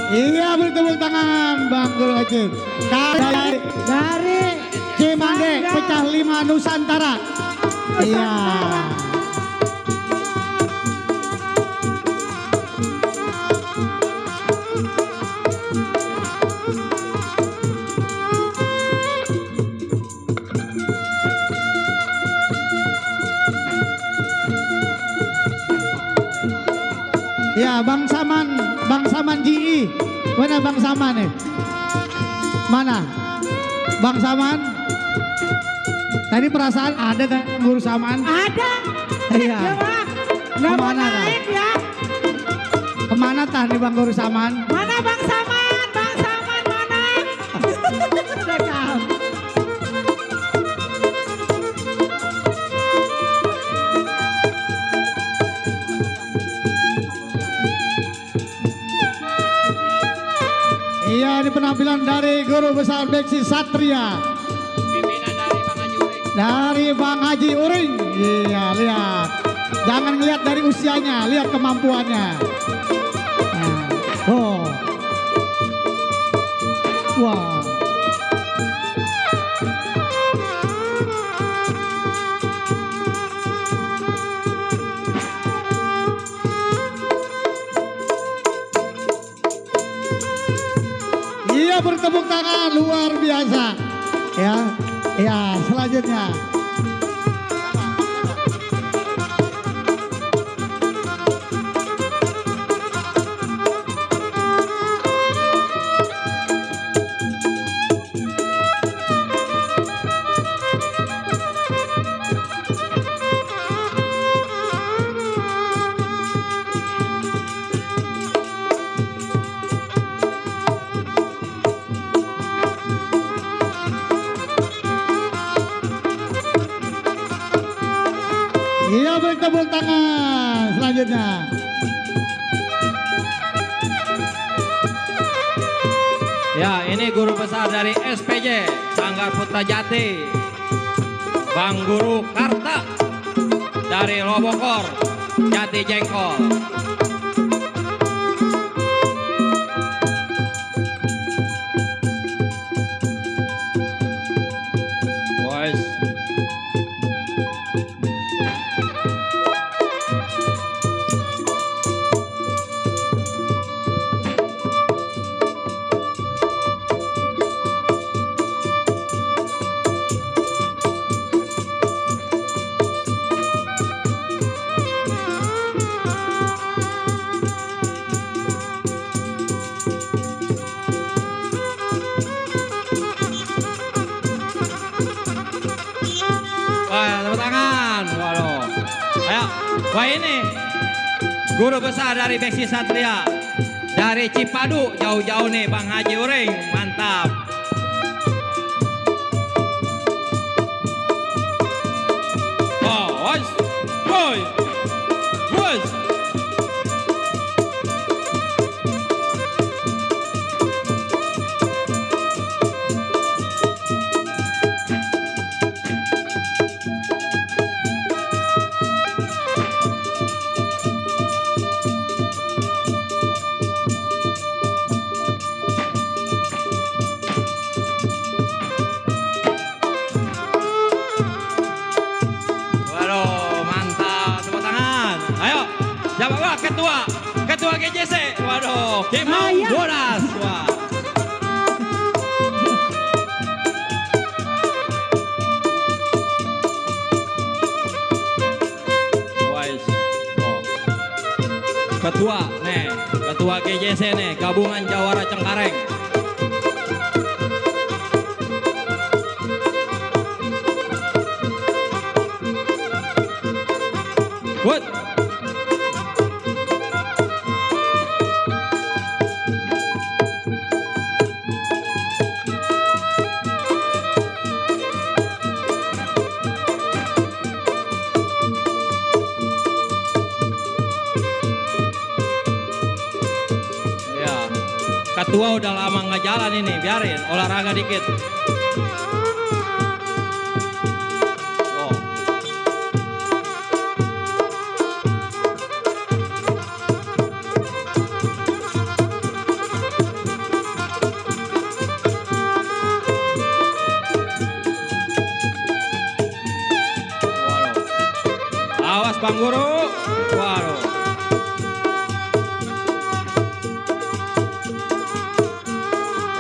Iya, beri tepuk tangan Bang Guru Aceh. Dari Cimande pecah 5 Nusantara. Iya. Ya, Bang Saman GI. Mana Bang Saman nih? Mana? Bang Saman? Tadi perasaan ada kan Guru Saman? Ada. Iya. Kemana kan? Ya. Kemana tah nih Bang Guru Saman? Mana Bang Saman? Bang Saman mana? Cakap. Iya, ini penampilan dari Guru Besar Beksi Satria. Pimpinan dari Bang Haji Uring. Dari Bang Haji Uring. Iya, lihat. Jangan lihat dari usianya, lihat kemampuannya. Nah, oh. Wah. Iya, bertepuk tangan luar biasa. Ya, ya, selanjutnya. Iya, bertepuk tangan. Selanjutnya. Ya, ini guru besar dari SPJ Sanggar Putra Jati, Bang Guru Karta dari Lobokor Jati Jengkol. Boys. Wah, tepuk tangan. Waduh. Ayo, wah ini guru besar dari Beksi Satria dari Cipadu, jauh-jauh nih Bang Haji Uring. Mantap. Oh, boys. Boy. Boys. Waduh, mantap. Tepuk tangan. Ayo, siapa Wah, ketua GJC. Waduh, Kimau Bodas. Wah. Wais. Oh. Ketua GJC nih, Gabungan Jawara Cengkareng. Good. Ya, ketua udah lama nggak jalan ini, biarin olahraga dikit. Oh. Bang Guru. Waduh.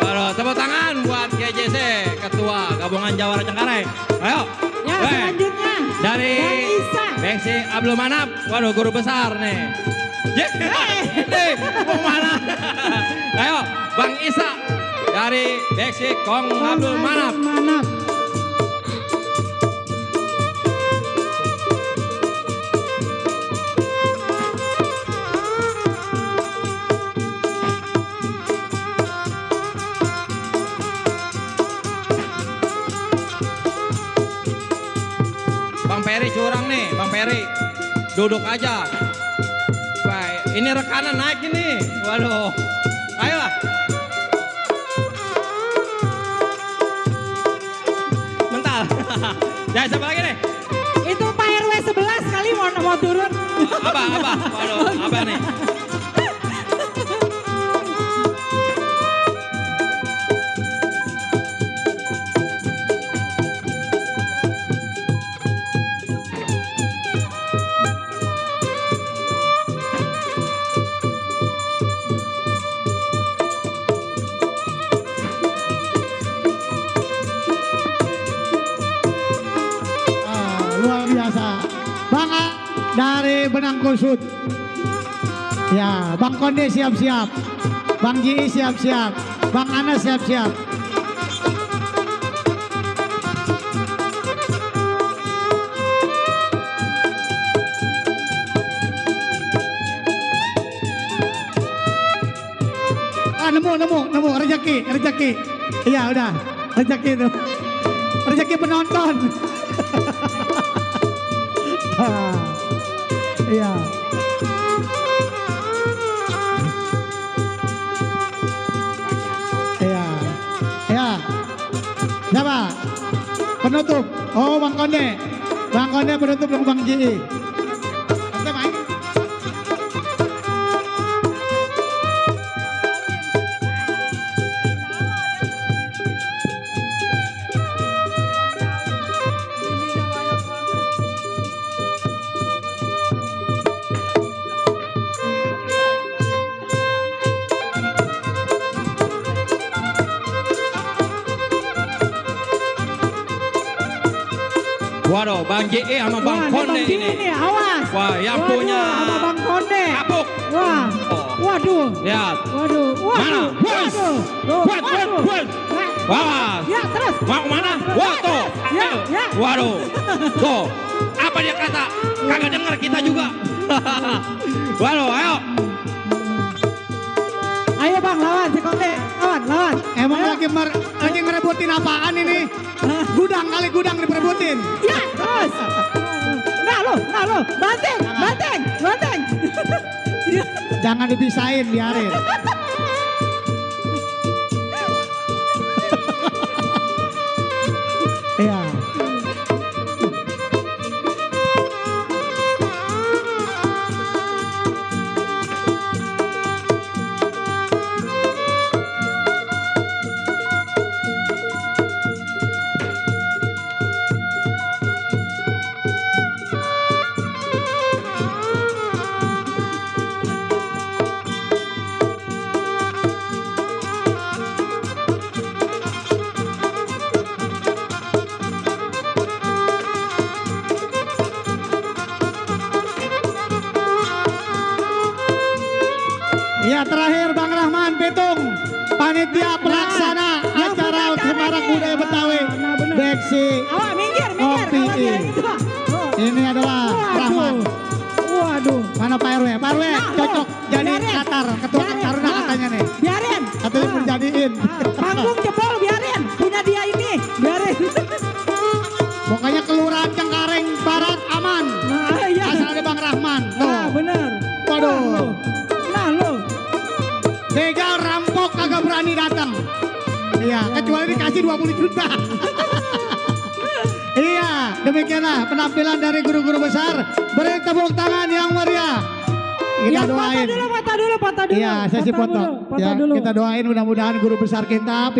Waduh, tepuk tangan buat GJC, Ketua Gabungan Jawara Cengkareng. Ayo. Ya, Weh. selanjutnya Dari Bang Isa. Beksi Abdul Manap. Waduh, guru besar nih. Nih, mau mana? Ayo, Bang Isa dari Beksi Kong Abdul Manap. Manap. Bang Peri curang nih, Bang Peri. Duduk aja. Baik, ini rekanan naik ini. Waduh. Ayolah. Bentar. Ya, siapa lagi nih? Itu Pak RW 11 kali mau turun. Apa? Waduh, apa nih? Luar biasa. Bang A dari Benang Kusut. Ya, Bang Konde siap-siap. Bang Ji siap-siap. Bang Anas siap-siap. Nemu rezeki. Iya, udah. Rezeki itu. Rezeki penonton. Iya. Iya. Iya. Siapa? Penutup. Oh, Bang Konde. Bang Konde penutup dengan Bang Ji. Oke, main. Waduh, Bang JE sama Bang Wah, Konde Bang Ji ini. awas. Wah, yang Waduh, punya sama Bang Konde. kapuk. Wah. Oh. Waduh. Lihat. Waduh. Mana? Bus. Buat. Wah. Ya, terus. Mau kemana? Wah, tuh. Ya, ya. Waduh. Tuh. Apa dia kata? Kagak dengar kita juga. Waduh, ayo. Ayo Bang, lawan si Konde. Lawan. Emang Ayo. lagi ngerebutin apaan ini? Gudang diperebutin. Ya, terus. Nah lo. Banteng. Jangan dipisahin, biarin. Iya. Ya, terakhir Bang Rahman Petung, panitia pelaksana acara Semarak Budaya Betawi. Nah, bener. Beksi. Awak minggir. Kopi. Kalau dia itu. Oh. Ini adalah Rahman. Waduh. Mana Pak RW? Pak RW Nah, cocok jadi biarin. Qatar, ketua Biarin. Taruna Nah, katanya nih. Biarin. Katanya mau jadiin. Panggung jebol biarin. Punya dia ini. Biarin. Pokoknya kelurahan Cengkareng Barat aman. Nah, iya. Asal ada Bang Rahman. Tuh. Nah, bener. Waduh. Nah, lo. Begal rampok kagak berani datang. Iya, kecuali dikasih 20 juta. Iya, demikianlah penampilan dari guru-guru besar. Beri tepuk tangan yang meriah. Kita Ya, doain. Patah dulu. Iya, sesi foto. Foto Ya, dulu. kita doain mudah-mudahan guru besar kita